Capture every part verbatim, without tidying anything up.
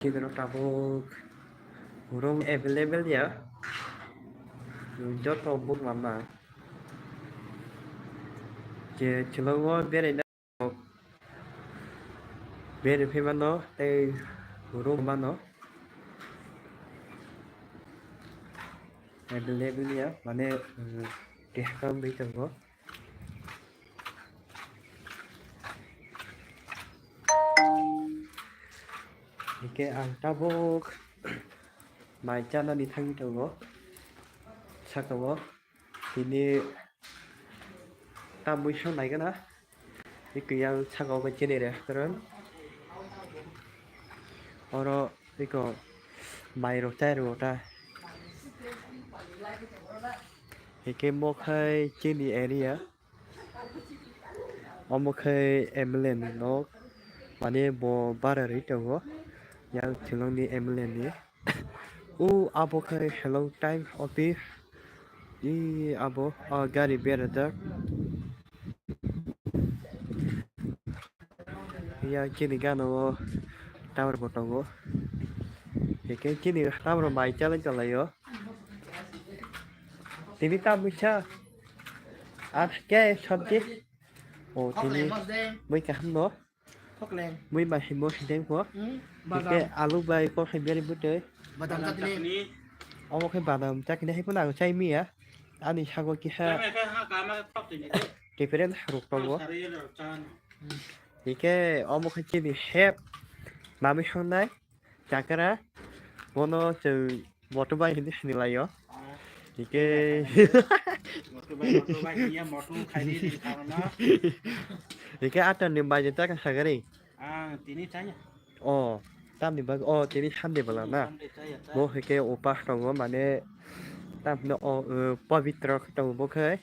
Hidro tabuk room available ya. Joto book mama. Je chwlwngo beraina beri phaimano tei room mano. Available ya, mane, um, kehkam bai tongo. Hingke ang tabuk mai chanani thangwi tongo. Saka o tini tamwi song naikhe na. Tei kiyang saka o chini restaurant. Oro eko mai rok chai rwo ta. Hingke mo khai chini area. Omo khe M L A ni nok, mane bo bara rwi tongo, yang chwlwng ni M L A ni. O abo khe hello time office, e abo, o gari berajak. Yang chini gana o tower bo tongo, hingke chini tower mai chalai chalai o. Tini ta buisa. Ar ke sabji? O, tini mui kaham no. Mui bai himo hideng ko. Hingke alu bai ko hai beri butoi. Badam chutney. Omo khe badam chutney hai phano ang chai miya. Ani sago kiha different rok tongo. Hingke omo khe chini hep nami songnai. Chakra, bono chwng motobai hinwi sinilaio. Hingke motobai, motobai hiya moto khaidi ni karona. Hingke atar ni bai jeta ka sagari. Ah, tini chaya. Oh, tamni bag, oh, tini Sunday bala na. Sunday chaya ta. Bo hingke upas tongo mane tamni o, uh, pabitra tongo bo khe.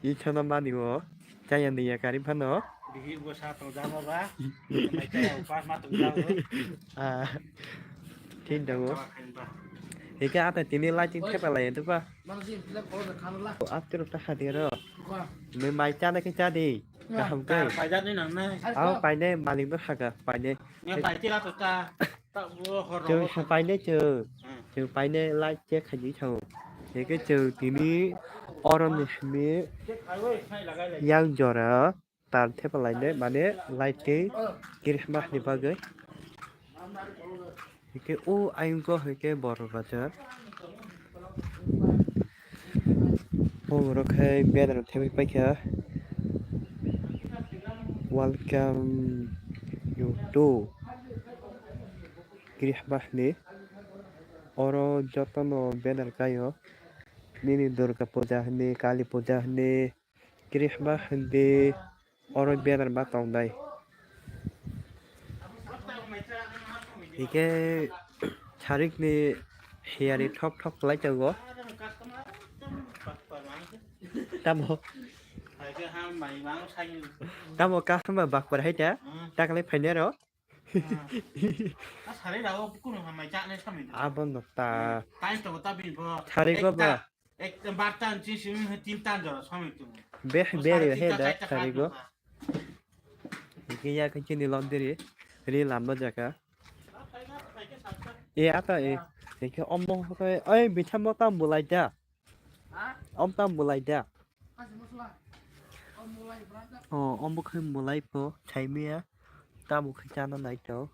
Ichano mani o chaya ni yakari phano. Bihik bo sa tong jamo ba. Mai chaya upas ma tong jamo. Ah, tin dago. Kawa khain ba. Ika ata tini lighting thepa lai tu ba. Aptiro ta hadi ro. Me mai chana ke chadi. Kaham ke. Tar paijak ni nang nai. Aw paine malik no haga paine. Nge pai tira to ta. Chwng swpainai chwng. Chwng painai light check khaidi thao. Hingke chwng tini oroni simi yang jora tar thepa lainai mane light tei Christmas ni bagwi. Hingke o ayung ko hingke Boro Bazar. Borok hai banner thepwi paikha, "Welcome you to Christmas" hinwi. Oro jotono banner kaio, nini Durga Puja hinwi, Kali Puja hinwi, Christmas hinwi. Oro banner ma tongnai. Hingke sarikni hiyari thok thok kwlai tongo. Tamo, tamo customer bakpar hai ta, taklai phainai rok. Abo no ta. Sariko ba. Ek, barta ni chini simi tin tan jora somoi tongo. Be, beri he da, sarigo. Hingke ya khe chini londiri, ri lamba jaka. E ata e, hingke omo khe, oi, bithamo tam bulai da. Om tam bulai da. O, omo khe bulai pho, chaimiya, tamo khe chana naito.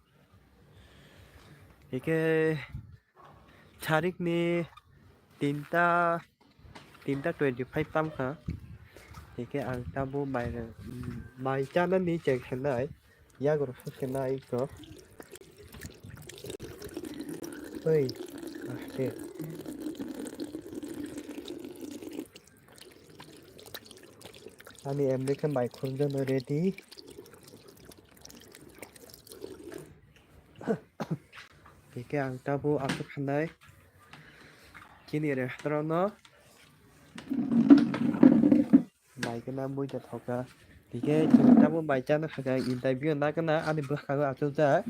Hingke sarikni tinta, tinta twenty five tamkha. Hingke ang tabuk mai, mai chanani cheng khenai, yagrok suk khenai kok. Oi, aste. Ani M D khe mai khurjano ready. Hingke ang tabuk aswk khanai chini restaurant no. Mai khe na buita thoka. Hingke chwng tabuk mai chana kha khe interview na khe na ani bwkhago achukjak.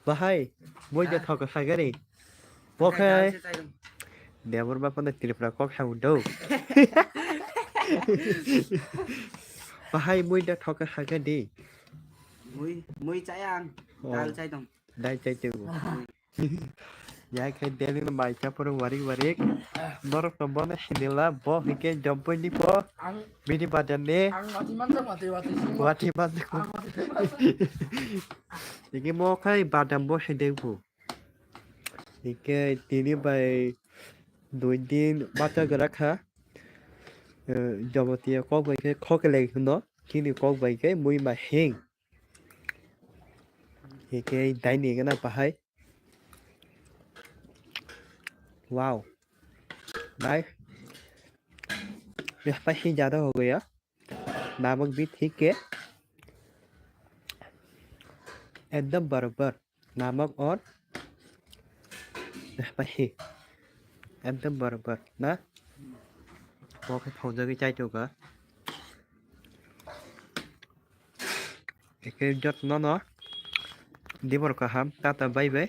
Bahai, buita thoka sagari. Bo khe Debor bapano Tripura kok ha udo. Bahai buita thoka sagadi. Mui, mui chayang. Oh. Dal chai tong. Dai chai tei bo. Ya khe Delhi no mai cha phuru warik warik. Norok no bono sinila bo hike jompoi ni po. Ang Bini badam ni. Ang mati manjak mati wati sing. Wati manjak. Ang mati manjak. Hike mo khai badam bo sindeng bu. Hike tini bai dui din bacha gra kha. Eh, Jabatia kok bai khe khokeleng hino. Chini kok bai khe mui ma hing. Hike daini gana bahai. Wow. Nice. Beh, spicy ज़्यादा हो गया। नमक भी ठीक है। एकदम बराबर। नमक और spicy। एकदम बराबर ना? Bo khe phaujagwi chaitokha. Eke jotno no dibor kaham, tata bye bye.